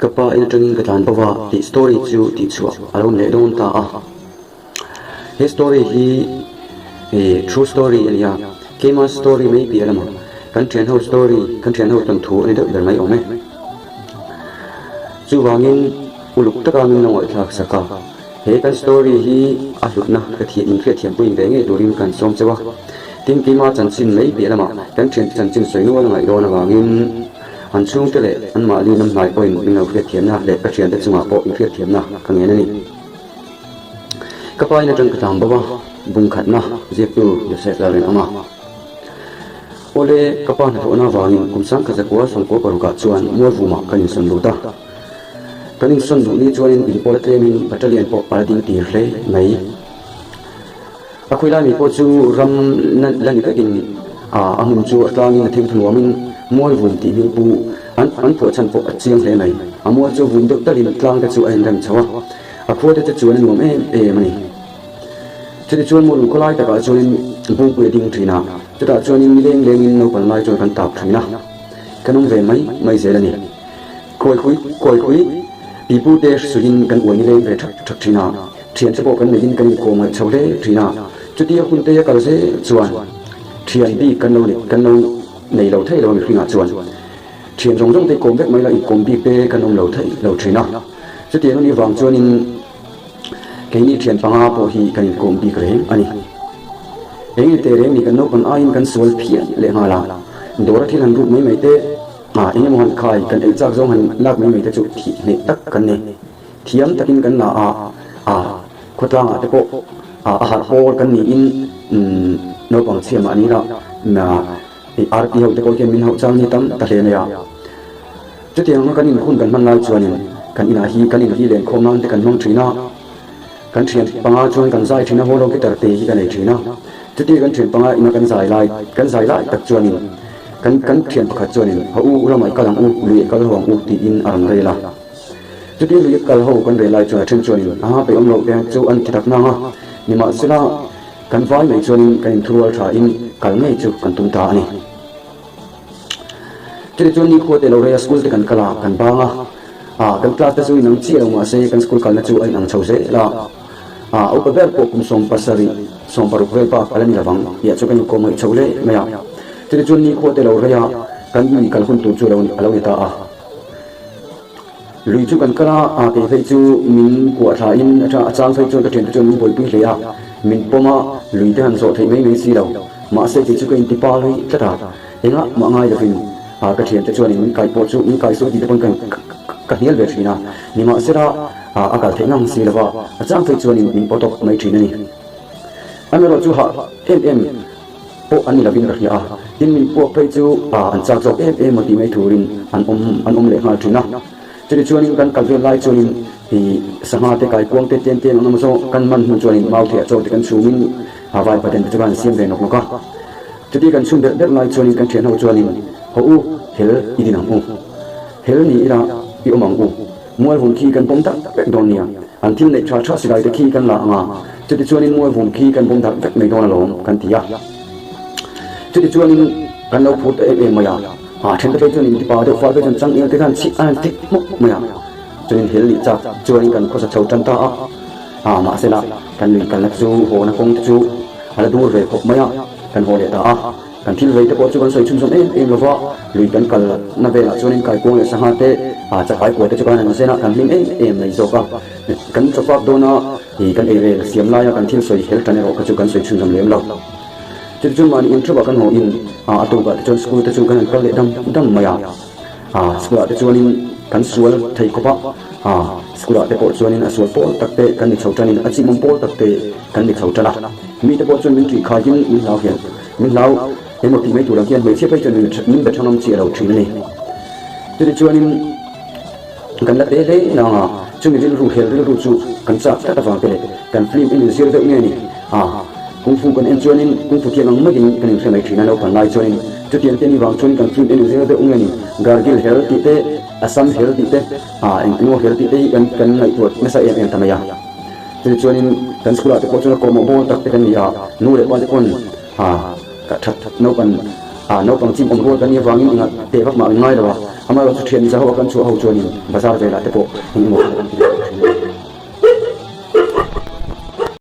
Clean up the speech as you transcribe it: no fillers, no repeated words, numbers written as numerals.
Ka pa in atangin ka tlan bo va tih story chu tihchhuah a lo ni leh dawn ta a. He story hi true story a ni a, keima story mai piah lamah kan thianho story, kan thianho tawnthu a ni deuh ber mai awm e. Chuvangin uluk taka min lo ngaihthlak sak a, he kan story hi a hlutna ka thiam in hriatthiampui ve ngei turin kan sawm cheu a. Tin, keima chanchin mai piah lamah kan thiante chanchin sawi nual a ngaih dawn avangin an chhungte leh anmahni lamhnai pawhin min lo hriatthiamna leh ka thiante chungah pawh inhriatthiamna ka ngen a ni. Ka pa in atang ka tlang bo a, bung khatna ziaktu Joseph Lalrinawma. Awle, ka pa hnathawhna avangin kum sangkhat zakua sawmkua parukah chuan Mualvumah kan insawn lut a. Kan insawn duh ni chuanin in pawl a tlemin battalion pawh a la ding tir hle mai. A khawi lai mi pawh chu ram la ni vekin a hmun chu a tlangin a thengthu nuamin Mualvum tih hming pu an an phuah chhan pawh a chiang hle mai. A mual chu vum deuh talin tlang te chu a inrem chho a. A khua te chu chuan a nuam em em a ni. Chutih chuan maw lungkhaw lai takah chuanin Bungpui a ding thin a, chutah chuanin ni leng lengin naupang lai chuan kan tap thin a, kan awm ve mai mai zel a ni. Kawi khui kawi khui pipu te hrusuiin kan uai ni leng ve thak thak thin a, thian te pawh kan neiin kan inkawm ngaih chho hle thin a, chutia hun te a kal zel chuan thian bik kan lo kan lo nei lo thei lo a mihringah chuan. Thian zawng zawng te kawm vek mai la inkawm bik te kan awm lo theih lo thin a. Chutiang anih vang chuanin keini thian panga pawh hi kan inkawm bik reng a ni. Eng nge teh reng ni kan naupang aiin kan sual phian leh nghal a, dawra thil han ruk mai mai te, eng emaw han khai kan ei chak zawng han lak mai mai te chu thih hneh tak kan ni. Thiam takin kan la a, a khawtlangah te pawh a harh pawl kan niin naupang chhia mah ni la, I RP ho te pawh hian min hauh chang ni tam ta hle mai a. Chutiang anga kan inkhun kan hman lai chuanin kan inah hi kan in hi lenkhawm nan te kan hmang thin a. Kan thian panga chuan kan zai thin a, holo guitar te hi ka nei thin a. Chutia kan thian panga ina kan zai lai kan zai lai tak chuanin kan kan thian pakhat chuanin ha u ramah i kal ang u, lui i kal ho ang u tiin a rawn rel a. Chutia lui i kal ho kan rel lai chuan a then chuanin aha peihawm loh te chu an ti tak nang a. Nimahsela. Kan vai mai chuanin kan inthurual thain kal ngei chu kan tum ta a ni. Chutih chuan nikhua te lo rei a school te kan kal a, kan bang a, ah kan class te chu inang chiah lo mahse kan school kalna chu a inang chho zel a, ah upa ber pawh kum 70, 60 vel bak a la ni lovang tih chu kan inkawm ngaih chho hle mai a. Chutih chuan nikhua te lo rei a, kan lui kal hun tur chu a lo ni ta a. Lui chu kan kal a, a kei phei chu min kuah thla in a a chang phei chuan ka thiante chuan min buaipui hle a, min pawm a, lui te han zawh theih mai mai si lo. Mahse kei chu ka inti pa lui tlat a, engah mah ngai lovin a ka thiante chuanin min kai pawh chu min kai suh tih te pawn ka ka hnial ve thin a, nimahsela a kal theih ngang si lova, a chang phei chuanin min pawt awk mai thin a ni. Amaherawh chu hah em em. Pawh an ni lovin ka hria a, tin min puak phei chu an chak zawk em em maw tih mai turin an awm an awm leh nghal thin a. Chutih chuanin kan kal vel lai chuanin ih sangha te kaikuang te tlem tlem ang emaw zawng kan man hnu chuanin mau theiah chaw te kan chhumin vai paten te chu kan siam ve nawk nawk a. Chuti kan chhum berh berh lai chuanin kan thianho chuanin haw u hel i din ang u, hel ni ila i awm ang u. Mualvum khi kan pawm darh vek dawn nia, an thil neih tha tha silai te khi kan la ang a, chutichuanin mualvum khi kan pawm darh vek mai dawn alawm kan ti a. Chutichuanin kan lo phur ta em em mai a, a then te phei chuan intipa deuh fal phei chuan changel te khan chhih a han thik hmawk mai a, chuanin hel nih chak chuanin kan khawsa chho tan ta a, a mahsela kan lui kalna chu hawna kawng te chu a la dur ve khawp mai a, kan haw leh ta a. Kan thil vei te pawh chu kan sawi chhunzawm em em lova, lui kan kal na velah chuanin kaikuang leh sangha te, chakai kua te chu kan han zen a, kan hlim em em mai zawk a. Kan chawfak dawn a, ih kan ei rel siam laia kan thil sawi hel tan erawh kha chu kan sawi chhunzawm lem lo. Chutih chuan mahni intheuhah kan haw in, a tukah te chuan school te chu kan han kal leh dam dam mai a. School ah te chuanin kan sual thei khawp a, school ah te pawh chuanin a sual pawl tak te kan ni chho tanin a chimawm pawl tak te kan ni chho tan a. Mi te pawh chuan min ṭihkhaiin min hlau hian min hlau emaw tih mai tur ang hian hmeichhia phei chuan min be ṭha ngam chiah lo ṭhin a ni. Chutih chuanin kan la te hle nang a, chumi rilru hel rilru chu kan chak tlat avang te leh kan film en inzir deuh nge ni a, Kung Fu kan en chuanin Kung Fu thiam ang maiin kan inhre mai ṭhin a, naupang lai chuanin chutiang te ni vang chuanin kan film en inzir deuh nge ni Gargil hel tih te, Assam hel tih te, eng emaw hel tih te hi kan kan ngaihtuah nasa em em ta mai a. Chutih chuanin kan school ah te pawh chuan a kawhmawh bawl tak te kan ni a, nu leh pa te pawn ka that naupang. A naupang chim awm rual kan nih avangin engah teh vak mah min ngai lo a, amaherawhchu thian zaho a kan chhuah ho chuanin bazar velah te pawh eng emaw kha kan ti leh tawh thin a ni.